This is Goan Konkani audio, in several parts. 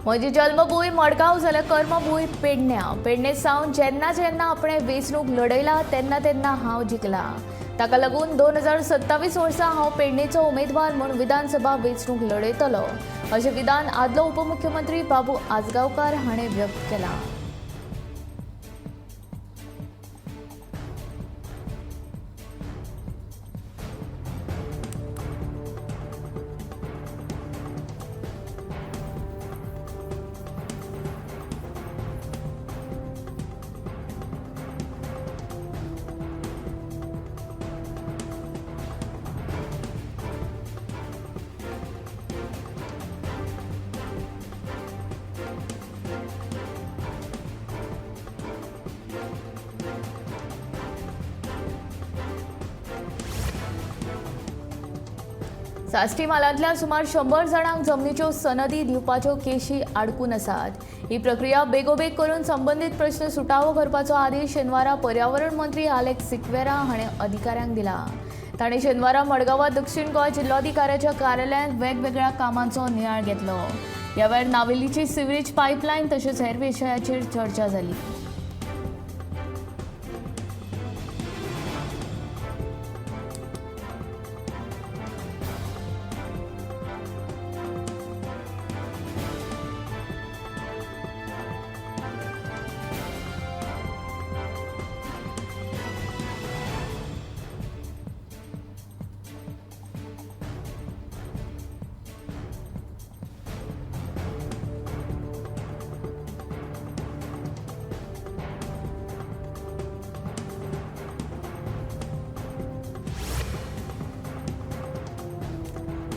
म्हजी जल्मभूंय मडगांव जाल्यार कर्मभूंय पेडण्या. पेडणे सावन जेन्ना जेन्ना आपणें वेंचणूक लढयला तेन्ना तेन्ना हांव जिखला. ताका लागून 2027 वर्सा हांव पेडणेचो उमेदवार म्हूण विधानसभा वेंचणूक लढयतलो अशें विधान आदलो उपमुख्यमंत्री बाबू आजगांवकार हाणें व्यक्त केलां. साश्टी म्हालांतल्या सुमार 100 जाणांक जमनीच्यो सनदी दिवपाच्यो केशी आडकून आसात. ही प्रक्रिया बेगोबेग करून संबंदीत प्रश्न सुटावो करपाचो आदेश शेनवारा पर्यावरण मंत्री आलेक्स सिक्वेरा हाणें अधिकाऱ्यांक दिला. ताणें शेनवारा मडगांवां दक्षिण गोंय जिल्लोधिकाऱ्याच्या कार्यालयांत वेगवेगळ्या कामांचो नियाळ घेतलो. ह्या वेळार नावेलीची सिवरेज पायपलायन तशेंच हेर विशयाचेर चर्चा जाली.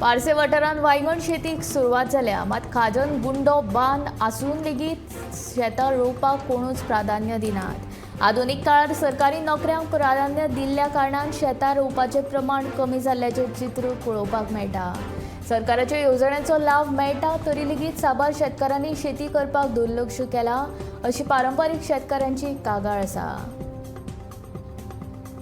पार्से वाठारांत वायंगण शेतीक सुरवात जाल्या, मात खाजन गुंडो बांद आसून लेगीत शेतां रोवपाक कोणूच प्राधान्य दिनात. आधुनीक काळार सरकारी नोकऱ्यांक प्राधान्य दिल्ल्या कारणान शेतां रोवपाचें प्रमाण कमी जाल्ल्याचें चित्र पळोवपाक मेळटा. सरकाराच्या येवजण्यांचो लाव मेळटा तरी लेगीत साबार शेतकारांनी शेती करपाक दुर्लक्ष केलां अशी पारंपारीक शेतकारांची कागाळ आसा.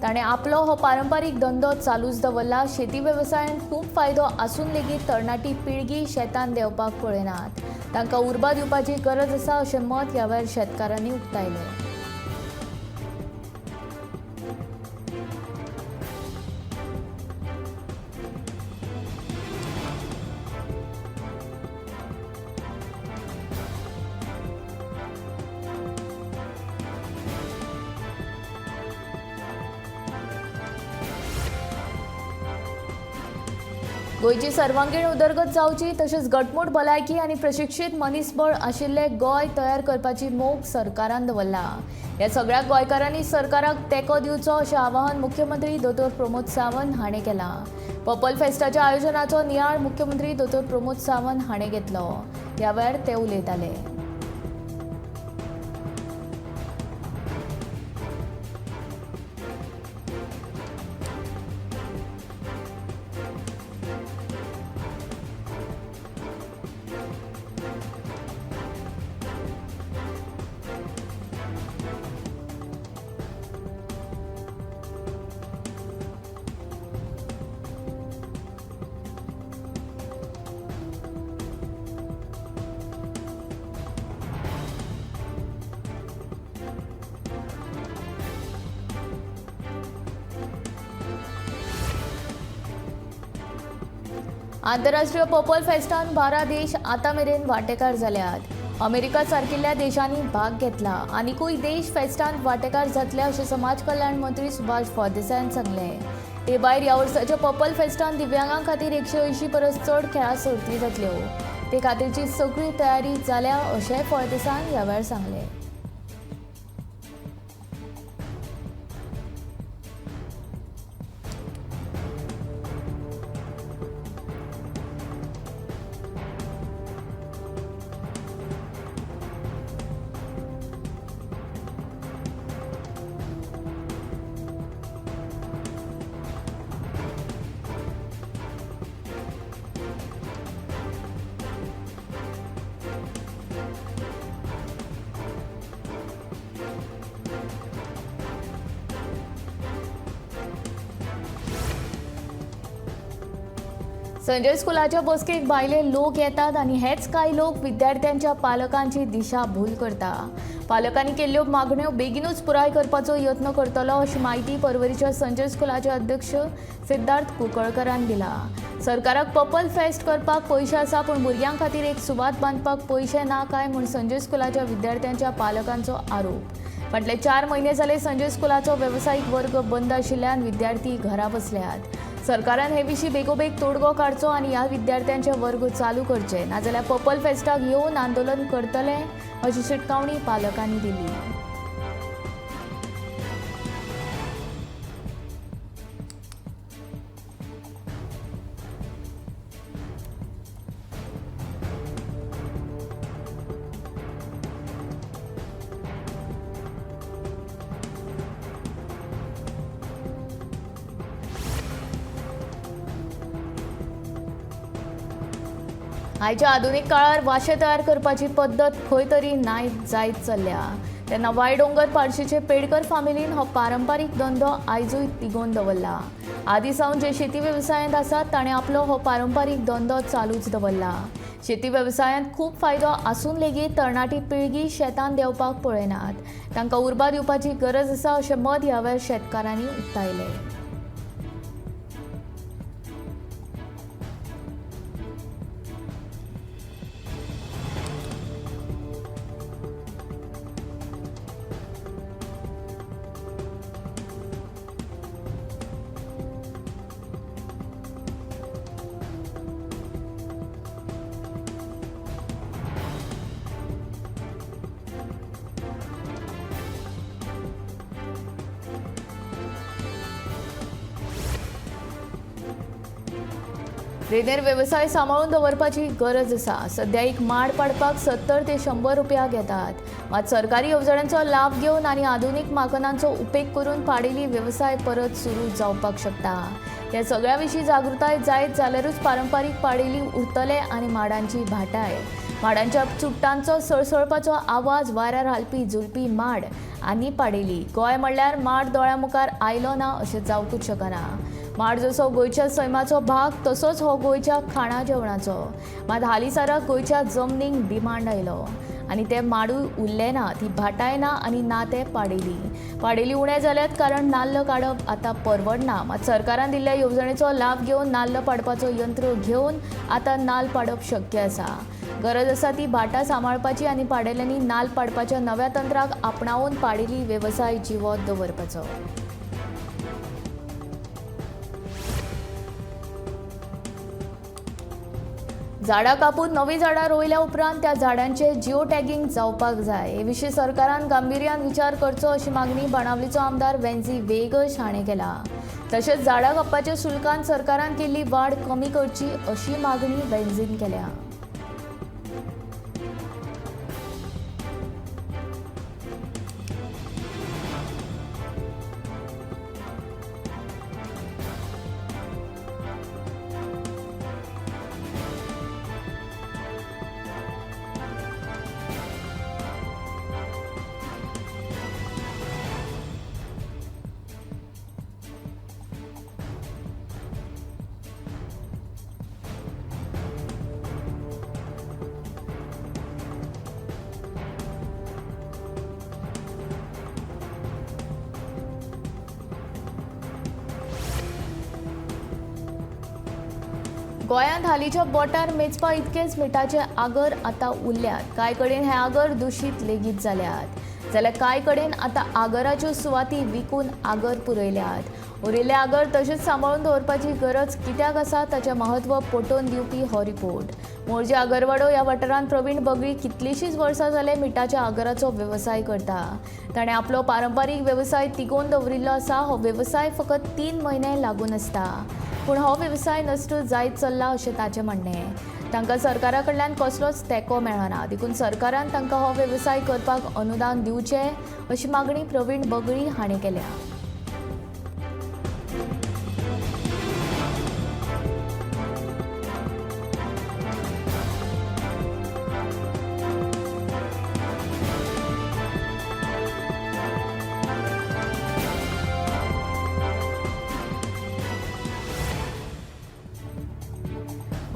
ताणें आपलो हो पारंपारीक धंदो चालूच दवरला. शेती वेवसायांत खूब फायदो आसून लेगीत तरणाटी पिळगी शेतांत देंवपाक पळयनात. तांकां उर्बा दिवपाची गरज आसा अशें मत ह्या वेळार शेतकारांनी उक्तायलें. गोंयची सर्वांगीण उदरगत जावची तशेंच घटमूट भलायकी आनी प्रशिक्षीत मनीसबळ आशिल्ले गोंय तयार करपाची मोख सरकारान दवरला. ह्या सगळ्या गोंयकारांनी सरकाराक तेंको दिवचो अशें आवाहन मुख्यमंत्री दोतोर प्रमोद सावंत हाणें केलां. पर्पल फेस्टाच्या आयोजनाचो नियाळ मुख्यमंत्री दोतोर प्रमोद सावंत हाणें घेतलो. ह्या वेळार ते उलयताले. आंतरराष्ट्रीय पर्पल फेस्टान 12 देश आतां मेरेन वांटेकार जाल्यात. अमेरिका सारकिल्ल्या देशांनी भाग घेतला. आनिकूय देश फेस्टांत वांटेकार जातले अशें समाज कल्याण मंत्री सुभाष फळदेसायान सांगलें. ते भायर ह्या वर्साच्या पर्पल फेस्टान दिव्यांगां खातीर 180 परस चड खेळां सर्ती जातल्यो. ते खातीरची सगळी तयारी जाल्या अशेंय फळदेसायान ह्या वेळार सांगलें. संजय स्कुलाच्या बसकेक भायले लोक येतात आनी हेच कांय लोक विद्यार्थ्यांच्या पालकांची दिशा भूल करता. पालकांनी केल्ल्यो मागण्यो बेगीनूच पुराय करपाचो यत्न करतलो अशी म्हायती पर्वरीच्या संजय स्कुलाचे अध्यक्ष सिद्धार्थ कुंकळकरान दिला. सरकाराक पर्पल फेस्ट करपाक पयशे आसा, पूण भुरग्यां खातीर एक सुवात बांदपाक पयशे ना काय म्हूण संजय स्कुलाच्या विद्यार्थ्यांच्या पालकांचो आरोप. फाटले 4 म्हयने जाले संजय स्कुलाचो वेवसायीक वर्ग बंद आशिल्ल्यान विद्यार्थी घरा बसल्यात. सरकारान हे विशीं बेगोबेग तोडगो काडचो आनी ह्या विद्यार्थ्यांचे वर्ग चालू करचे, नाजाल्यार पर्पल फेस्टाक येवन आंदोलन करतले अशी शिटकावणी पालकांनी दिली. आयच्या आधुनीक काळार वाशे तयार करपाची पद्दत खंय तरी नाय जायत चल्ल्या. तेन्ना वायडोंगर पार्शीचे पेडकर फामिलीन हो पारंपारीक धंदो आयजूय तिगोवन दवरला. आदी सावन जे शेती वेवसायांत आसात ताणें आपलो हो पारंपारीक धंदो चालूच दवरला. शेती वेवसायांत खूब फायदो आसून लेगीत तरणाटी पिळगी शेतान देंवपाक पळयनात. तांकां उर्बा दिवपाची गरज आसा अशें मत ह्या वेळार शेतकारांनी उक्तायलें. रेंदेर वेवसाय सांबाळून दवरपाची गरज आसा. सद्या एक माड पाडपाक 70 ते 100 रुपया घेतात. मात सरकारी येवजण्यांचो लाभ घेवन आनी आधुनीक माकनांचो उपेग करून पाडेली वेवसाय परत सुरू जावपाक शकता. ह्या सगळ्या विशीं जागृताय जायत जाल्यारूच पारंपारीक पाडेली उरतले आनी माडांची भाटाय. माडांच्या चुट्टांचो सळसळपाचो आवाज वाऱ्यार हालपी झुलपी माड आनी पाडेली. गोंय म्हणल्यार माड दोळ्या मुखार आयलो ना अशें जावंकूच शकना. माड जसो गोंयच्या सैमाचो भाग तसोच हो गोंयच्या खाणा जेवणाचो. मात हालींसराक गोंयच्या जमनीक डिमांड आयलो आनी ते माडूय उरले ना, ती भाटाय ना आनी ना ते पाडेली. पाडेली उणे जाल्यात कारण नाल्ल काडप आतां परवडना. मात सरकारान दिल्ल्या येवजणेचो लाभ घेवन नाल्ल पाडपाचो यंत्र घेवन आतां नाल्ल पाडप शक्य आसा. गरज आसा ती भाटां सांबाळपाची आनी पाडेल्यांनी नाल्ल पाडपाच्या नव्या तंत्राक आपणावन पाडेली वेवसाय जिवो दवरपाचो. झाडां कापून नवीं झाडां रोयल्या उपरांत त्या झाडांचे जिओ टॅगिंग जावपाक जाय. हे विशीं सरकारान गांभिर्यान विचार करचो अशी मागणी बाणावलीचो आमदार वेन्झी वेगश हाणें केला. तशेंच झाडां कापपाच्या शुल्कान सरकारान केल्ली वाड कमी करची अशी मागणी वेन्झीन केल्या. गोंयांत हालींच्या बोटार मेजपा इतकेच मिठाचे आगर आतां उरल्यात. कांय कडेन हे आगर दुशीत लेगीत जाल्यात, जाल्यार कांय कडेन आतां आगराच्यो सुवाती विकून आगर पुरयल्यात. उरिल्ले आगर तशेंच सांबाळून दवरपाची गरज कित्याक आसा ताचें म्हत्व पटोवन दिवपी हो रिपोर्ट. मोरजे आगरवाडो ह्या वाठारांत प्रवीण बगळी कितलींशींच वर्सां जाले मिठाच्या आगराचो वेवसाय करता. ताणें आपलो पारंपारीक वेवसाय तिगोवन दवरिल्लो आसा. हो वेवसाय फकत 3 म्हयने लागून आसता, पूण हो वेवसाय नश्ट जायत चल्ला अशें ताचें म्हणणें. तांकां सरकारा कडल्यान कसलोच तेंको मेळना, देखून सरकारान तांकां हो वेवसाय करपाक अनुदान दिवचें अशी मागणी प्रवीण बगळी हाणें केल्या.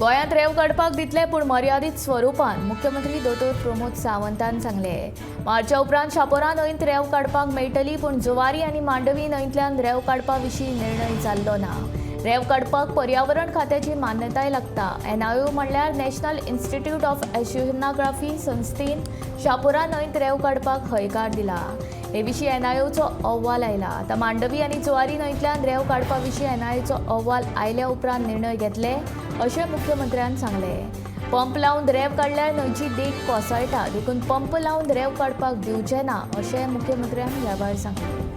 गोंयांत रेंव काडपाक दितले पूण मर्यादीत स्वरुपान मुख्यमंत्री दोतोर प्रमोद सावंतान सांगले। मार्चा उपरांत शापोरा न्हंयत रेंव काडपाक मेळटली पूण जुवारी आनी मांडवी न्हंयतल्यान रेंव काडपा विशीं निर्णय जाल्लो ना। रेंव काडपाक पर्यावरण खात्याची मान्यताय लागता। एनआयओ म्हणल्यार नॅशनल इन्स्टिट्यूट ऑफ ओशनोग्राफी संस्थेन शापोरा न्हंयत रेंव काडपाक हयकार दिला। हे विशीं एनआयओचो अहवाल आयला। आतां मांडवी आनी जुवारी न्हंयतल्यान रेंव काडपा विशीं एनआयओचो अहवाल आयल्या उपरांत निर्णय घेतले अशें मुख्यमंत्र्यान सांगले। पंप लावन रेंव काडल्यार न्हंयची देग कोसळटा, देखून पंप लावन रेंव काडपाक दिवचे ना अशें मुख्यमंत्र्यान ह्या वेळार सांगलें।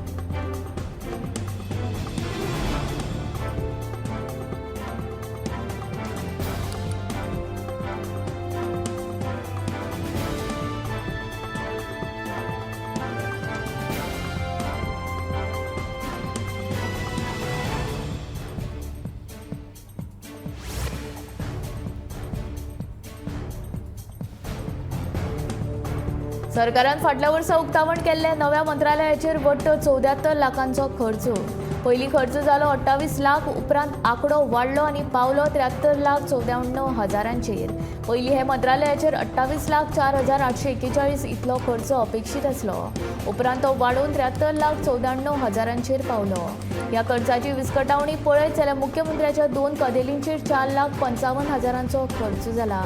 सरकारान फाटल्या वर्सा उक्तावण केल्ल्या नव्या मंत्रालयाचेर वट्ट 74 लाखांचो खर्च। पयलीं खर्च जालो 28 लाख, उपरांत आंकडो वाडलो आनी पावलो 73,94,000. पयलीं हे मंत्रालयाचेर 28,04,841 इतलो खर्च अपेक्षीत आसलो, उपरांत तो वाडोवन 73,94,000 पावलो। ह्या खर्चाची विस्कटावणी पळयत जाल्यार मुख्यमंत्र्याच्या 2 कदेलींचेर 4,55,000 खर्च जाला।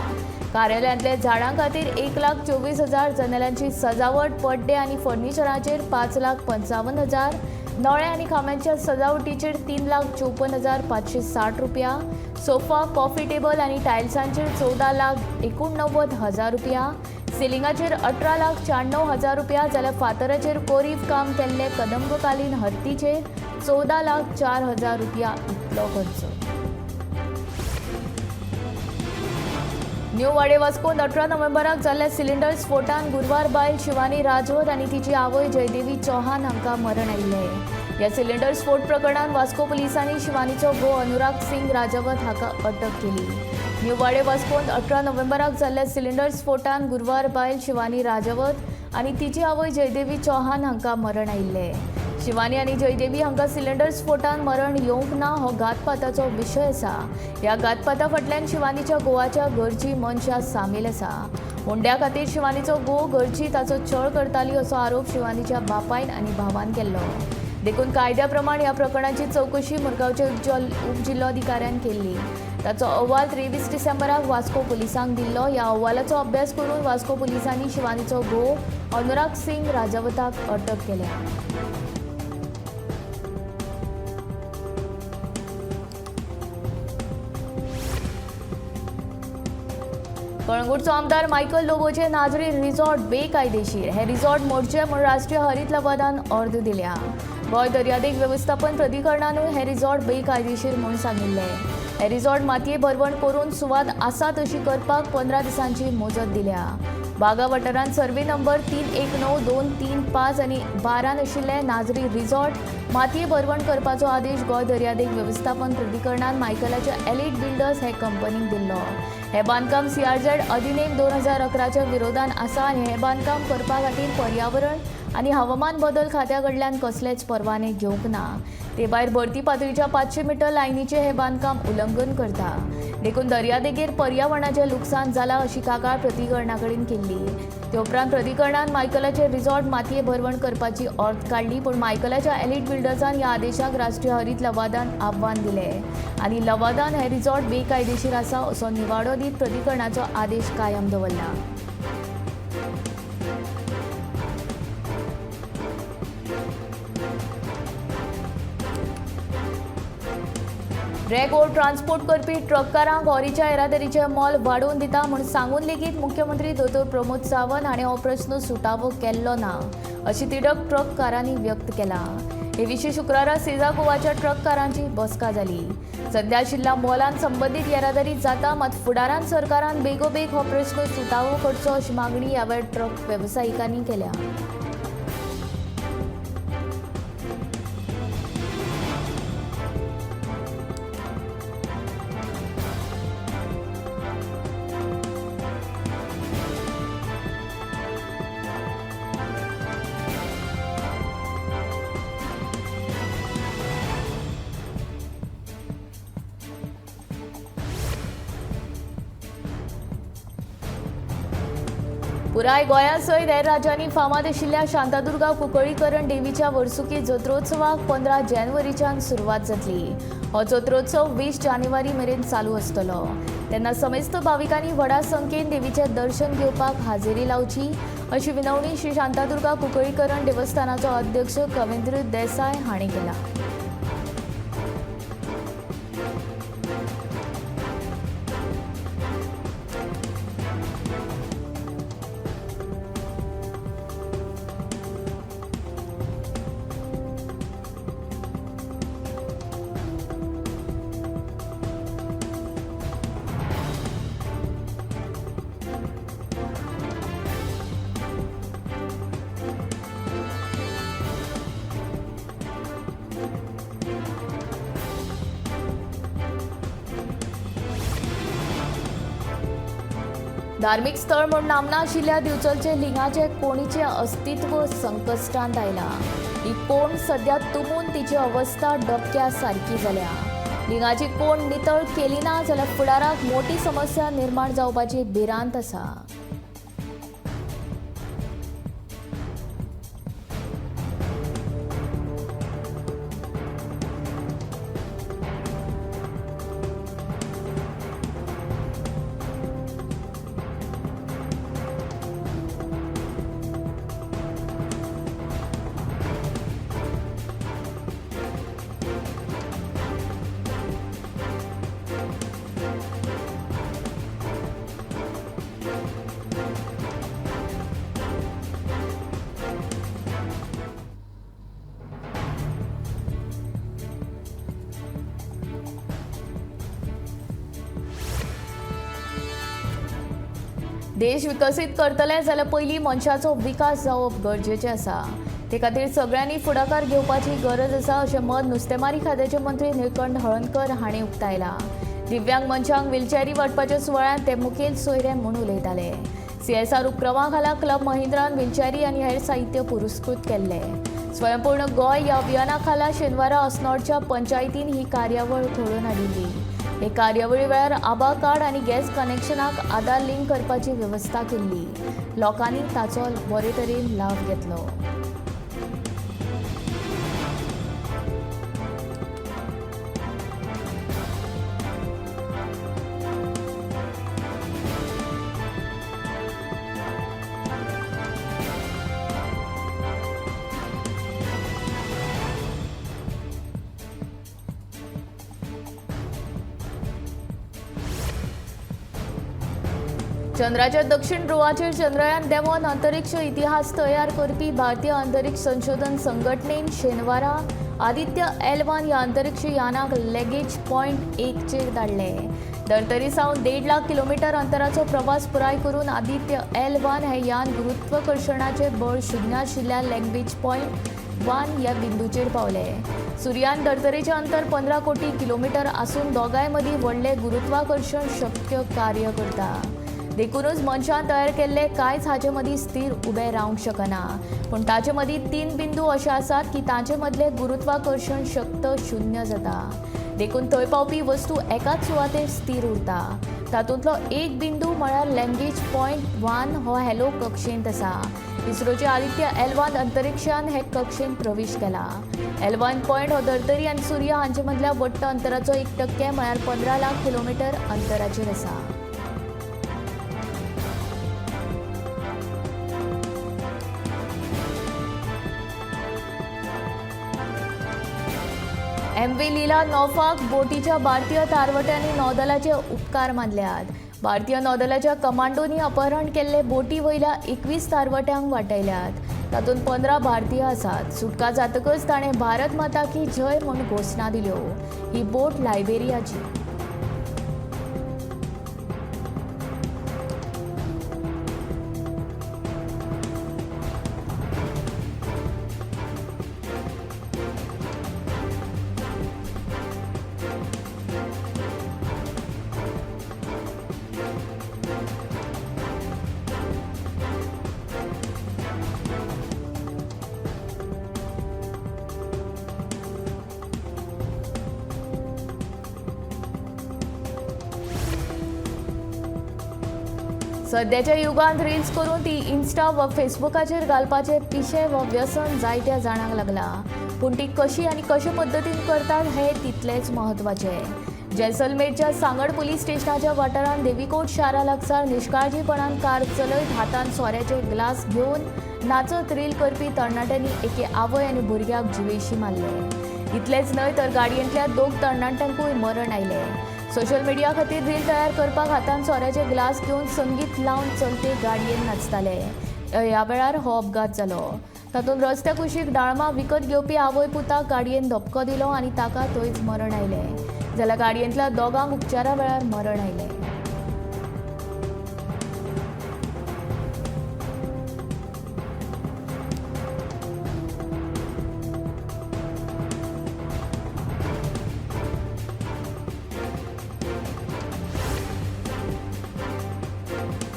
कार्यालयांतले झाडां खातीर 1,24,000, जनेलांची सजावट, पड्डे आनी फर्निचराचेर 5,55,000, नळे आनी खांब्यांच्या सजावटीचेर 3,54,560 रुपया, सोफा, कॉफी टेबल आनी टायल्सांचेर 14,89,000 रुपया, सिलिंगाचेर 18,96,000 रुपया, जाल्यार फातराचेर कोरीव काम केल्ले कदंबकालीन हत्तीचेर 14,04,000 रुपया इतलो खर्च। न्यू वाडे वास्कोन 18 नोव्हेंबराक जाल्ल्या सिलिंडर स्फोटान गुरवार बायल शिवानी राजवत आनी तिची आवय जयदेवी चौहान हांकां मरण आयिल्लें। ह्या सिलिंडर स्फोट प्रकरणान वास्को पुलिसांनी शिवानीचो घोव अनुराग सिंग राजावत हाका अटक केली। न्यू वाडे वास्कोन 18 नोव्हेंबराक जाल्ल्या सिलिंडर स्फोटान गुरवार बायल शिवानी राजावत आनी तिची आवय जयदेवी चौहान हांकां मरण आयिल्लें। शिवानी आनी जयदेवी हांकां सिलिंडर स्फोटान मरण येवंक ना हो घातपाताचो विशय आसा। ह्या घातपाता फाटल्यान शिवानीच्या घोवाच्या घरची मनशां सामील आसा। हुंड्या खातीर शिवानीचो घोव घरची ताचो छळ करताली असो आरोप शिवानीच्या बापायन आनी भावान केल्लो। देखून कायद्या प्रमाण ह्या प्रकरणाची चवकशी मुरगांवच्या उपजिल्लोधिकाऱ्यान केल्ली। ताचो अहवाल 23 डिसेंबराक वास्को पुलिसांक दिल्लो। ह्या अहवालाचो अभ्यास करून वास्को पुलिसांनी शिवानीचो घोव अनुराग सिंग राजावताक अटक केल्या। कळंगूटचो आमदार मायकल लोबोचे नाजरी रिसॉर्ट बेकायदेशीर। हे रिसॉर्ट मोडचे म्हूण राष्ट्रीय हरीत लवादान ऑर्द दिल्या। गोंय दर्यादेग वेवस्थापन प्राधिकरणानूय हे रिसॉर्ट बेकायदेशीर म्हूण सांगिल्लें। हे रिसॉर्ट मातये भरवण करून सुवात आसा तशी करपाक 15 दिसांची मुजत दिल्या। बागा वाठारांत सर्वे नंबर 3 1 9 2 3 5 आनी 12 आशिल्ले नाजरी रिसॉर्ट मातये भरवण करपाचो आदेश गोंय दर्यादेग वेवस्थापन प्राधिकरणान मायकलाच्या एलिट बिल्डर्स हे कंपनीक दिल्लो। हे बांदकाम सीआरझेड अधिनेम 2011च्या विरोधान आसा आनी हे बांदकाम करपा खातीर पर्यावरण आनी हवामान बदल खात्या कडल्यान कसलेच परवाने घेवंक ना। ते भायर भरती पातळीच्या 500 मिटर लायनीचें हे बांदकाम उल्लंघन करता। देखून दर्यादेगेर पर्यावरणाचें लुकसाण जालां अशी कागाळ प्राधिकरणा कडेन केल्ली। ते उपरांत प्राधिकरणान मायकलाचे रिसॉर्ट मातये भरवण करपाची ऑर्द काडली, पूण मायकलाच्या एलिट बिल्डर्सान ह्या आदेशाक राष्ट्रीय हरीत लवादान आव्हान दिलें आनी लवादान हे रिसॉर्ट बेकायदेशीर आसा असो निवाडो दीत प्राधिकरणाचो आदेश कायम दवरला। रेगोर ट्रान्सपोर्ट करपी ट्रककारांक होरीच्या येरादारीचें मोल वाडोवन दिता म्हूण सांगून लेगीत मुख्यमंत्री दोतोर प्रमोद सावंत हाणें हो प्रस्न सुटावो केल्लो ना अशी तिडक ट्रककारांनी व्यक्त केला। हे विशीं शुक्रारा सेजा गोवाच्या ट्रककारांची बसका जाली। सध्या आशिल्ल्या मोलान संबंदीत येरादारी जाता, मात फुडारान सरकारान बेगोबेग हो प्रस्न सुटावो करचो अशी मागणी ह्या वेळार ट्रक वेवसायिकांनी केल्या। पुराय गोंया सयत हेर राज्यांनी फामाद आशिल्ल्या शांतादुर्गा कुंकळीकरण देवीच्या वर्सुकी जत्रोत्सवाक 15 जानेवारीच्यान सुरवात जातली. हो जत्रोत्सव 20 जानेवारी मेरेन चालू आसतलो. तेन्ना समेस्त भाविकांनी व्हडा संख्येन देवीचें दर्शन घेवपाक हाजेरी लावची अशी विनवणी श्री शांतादुर्गा कुंकळीकरण देवस्थानाचो अध्यक्ष कवेंद्र देसाय हांणी केला. धार्मिक स्थळ म्हूण नामना आशिल्ल्या दिवचलचे लिंगाचे कोणीचें अस्तित्व संकश्टांत आयलां. ही कोण सद्या तुंबून तिची अवस्था डबक्या सारकी जाल्या. लिंगाची कोण नितळ केली ना जाल्यार फुडाराक मोठी समस्या निर्माण जावपाची भिरांत आसा. देश विकसीत करतले जाल्यार पयलीं मनशाचो विकास जावप गरजेचें आसा. ते खातीर सगळ्यांनी फुडाकार घेवपाची गरज आसा अशें मत नुस्तेमारी खात्याचे मंत्री निळकंठ हळर्णकर हांणी उक्तायलां. दिव्यांग मनशांक व्हीलचॅरी वांटपाच्या सुवाळ्यांत ते मुखेल सोयरे म्हूण उलयताले. सीएसआर उपक्रमा खाला क्लब महिंद्रान व्हीलचॅरी आनी हेर साहित्य पुरस्कृत केल्लें. स्वयंपूर्ण गोंय ह्या अभियाना खाला शेनवारा अस्नोडच्या पंचायतीन ही कार्यावळ घडोवन हाडिल्ली. हे कार्यावळी वेळार आबा कार्ड आनी गॅस कनेक्शनाक आधार लिंक करपाची वेवस्था केल्ली. लोकांनी ताचो बरे तरेन लाव घेतलो. चंद्राच्या दक्षिण ध्रुवाचेर चंद्रयान देंवोवन अंतरिक्ष इतिहास तयार करपी भारतीय अंतरिक्ष संशोधन संघटनेन शेनवारा आदित्य L1 ह्या अंतरिक्ष यानाक लॅगेज पॉयंट 1चेर धाडले. धर्तरी सावन 1.5 लाख किलोमिटर अंतराचो प्रवास पुराय करून आदित्य L1 हे यान गुरुत्वाकर्शणाचे बळ शून्य आशिल्ल्या लॅंगेज पॉयंट 1 ह्या बिंदूचेर पावले. सुर्यान धर्तरेचें अंतर 15 कोटी किलोमिटर आसून दोगांय मदीं व्हडलें गुरुत्वाकर्शण शक्य कार्य करता. देखूनच मनशान तयार केल्ले कांयच हाचे मदीं स्थिर उबें रावंक शकना. पूण ताचे मदीं 3 बिंदू अशे आसात की तांचे मदलें गुरुत्वाकर्शण शक्त शून्य जाता. देखून थंय पावपी वस्तू एकाच सुवातेर स्थिर उरता. तातूंतलो एक बिंदू म्हळ्यार लॅंगेज पॉयंट 1 हो हॅलो कक्षेंत आसा. इस्रोचे आदित्य L1 अंतरिक्षान हे कक्षेंत प्रवेश केला. L1 point हो धर्तरी आनी सूर्य हांचे मदल्या वट्ट अंतराचो 1% म्हळ्यार 15 लाख किलोमिटर अंतराचेर आसा. एमव्ही लीला नोफाक बोटीच्या भारतीय तारवट्यांनी नौदलाचे उपकार मानल्यात. भारतीय नौदलाच्या कमांडोनी अपहरण केल्ले बोटी वयल्या 21 तारवट्यांक वाटयल्यात. तातूंत 15 भारतीय आसात. सुटका जातकच ताणें भारत माता की जय म्हूण घोशणा दिल्यो. ही बोट लायबेरियाची. सद्याच्या युगांत रील्स करून ती इन्स्टा वा फेसबुकाचेर घालपाचें पिशें वा व्यसन जायत्या जाणांक लागलां. पूण ती कशी आनी कशे पद्दतीन करतात हें तितलेंच म्हत्वाचें. जैसलमेरच्या सांगड पुलीस स्टेशनाच्या वाठारांत देवीकोट शारा लागसार निश्काळजीपणान कार चलयत हातांत सोऱ्याचे ग्लास घेवन नाचत रील करपी तरणाट्यांनी एके आवय आनी भुरग्याक जिवेशी मारले. इतलेंच न्हय तर गाडयेंतल्या दोग तरणाट्यांकूय मरण आयलें. सोशल मिडिया खातीर रील तयार करपाक हातांत सोऱ्याचे ग्लास घेवन संगीत लावन चलते गाडयेन नाचताले. ह्या वेळार हो अपघात जालो. तातूंत रस्त्या कुशीक डाळमां विकत घेवपी आवय पुताक गाडयेन धपको दिलो आनी ताका थंयच मरण आयलें. जाल्यार गाडयेंतल्या दोगांक उपचारा वेळार मरण आयलें.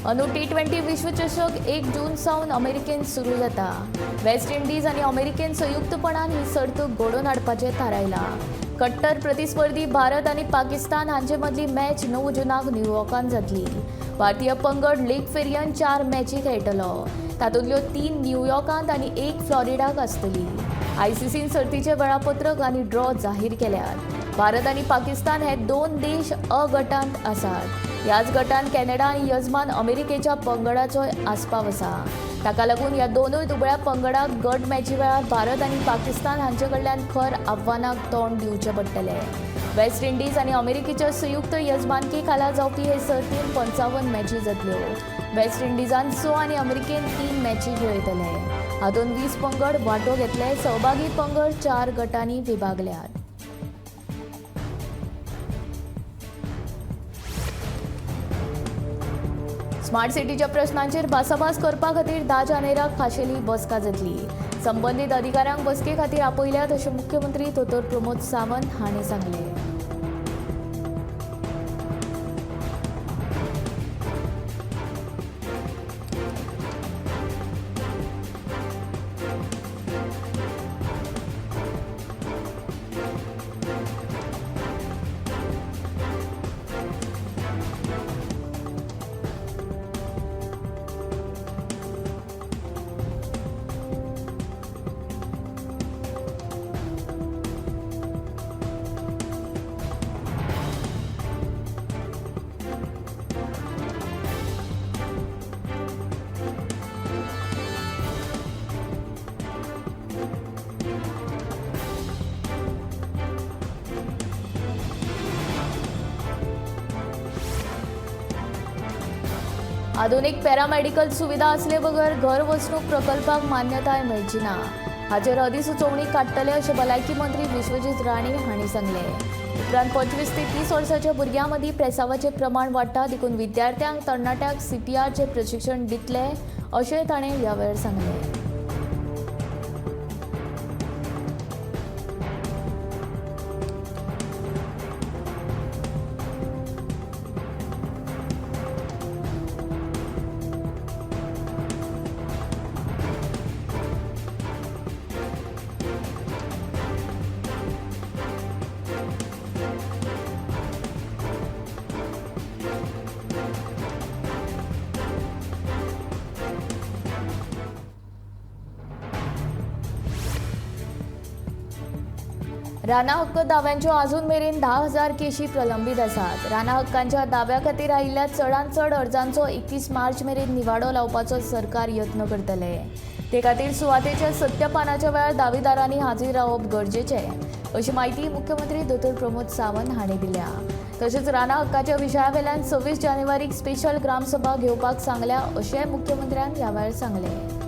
अंदू T20 विश्वचषक 1 जून सावन अमेरिकेन सुरू जाता. वेस्ट इंडिज आनी अमेरिकेन संयुक्तपणान ही सर्त घडोवन हाडपाचें थारायलां. कट्टर प्रतिस्पर्धी भारत आनी पाकिस्तान हांचे मदली मॅच 9 जुनाक न्यूयॉर्कांत जातली. भारतीय पंगड लीग फेरयेंत 4 मॅची खेळटलो. तातूंतल्यो 3 न्यूयॉर्कांत आनी 1 फ्लॉरिडाक आसतली. आयसीसीन सर्तीचें वेळापत्रक आनी ड्रॉ जाहीर केल्यात. भारत आनी पाकिस्तान हे 2 देश अ गटांत आसात. ह्याच गटांत कॅनडा आनी यजमान अमेरिकेच्या पंगडाचोय आस्पाव आसा. ताका लागून ह्या दोनूय दुबळ्या पंगडाक गट मॅची वेळार भारत आनी पाकिस्तान हांचे कडल्यान खर आव्हानाक तोंड दिवचें पडटलें. वेस्ट इंडिज आनी अमेरिकेच्या संयुक्त यजमानकी खाला जावपी हे सर्तींत 55 मॅची जातल्यो. वेस्ट इंडिजान 6 आनी अमेरिकेन 3 मॅची खेळयतले. हातूंत 20 पंगड वांटो घेतले. सहभागी पंगड 4 गटांनी विभागल्यात. स्मार्ट सिटीच्या प्रश्नांचेर भासाभास करपा खातीर 10 जानेराक खाशेली बसका जातली. संबंदीत अधिकाऱ्यांक बसके खातीर आपयल्यात अशें मुख्यमंत्री दोतोर प्रमोद सावंत हांणी सांगलें. आधुनीक पॅरामेडिकल सुविधा असले बगर घर वसणूक प्रकल्पाक मान्यताय मेळची ना. हाचेर अधिसुचोवणी काडटले अशें भलायकी मंत्री विश्वजीत राणे हांणी सांगलें. उपरांत 25 ते 30 वर्साच्या भुरग्यां मदीं प्रेसावाचें प्रमाण वाडटा देखून विद्यार्थ्यांक तरणाट्यांक सीपीआरचें प्रशिक्षण दितले अशें ताणें ह्या वेळार सांगलें. राना हक्क दाव्यांच्यो अजून मेरेन 10,000 केशी प्रलंबीत आसात. राना हक्कांच्या दाव्या खातीर आयिल्ल्या चडांत चड अर्जांचो 31 मार्च मेरेन निवाडो लावपाचो सरकार यत्न करतले. ते खातीर सुवातेच्या सत्यपानाच्या वेळार दावेदारांनी हाजीर रावप गरजेचें अशी म्हायती मुख्यमंत्री दोतोर प्रमोद सावंत हांणी दिल्या. तशेंच राना हक्काच्या विशया वेल्यान 26 जानेवारीक स्पेशल ग्रामसभा घेवपाक सांगल्या अशेंय मुख्यमंत्र्यान ह्या वेळार सांगलें.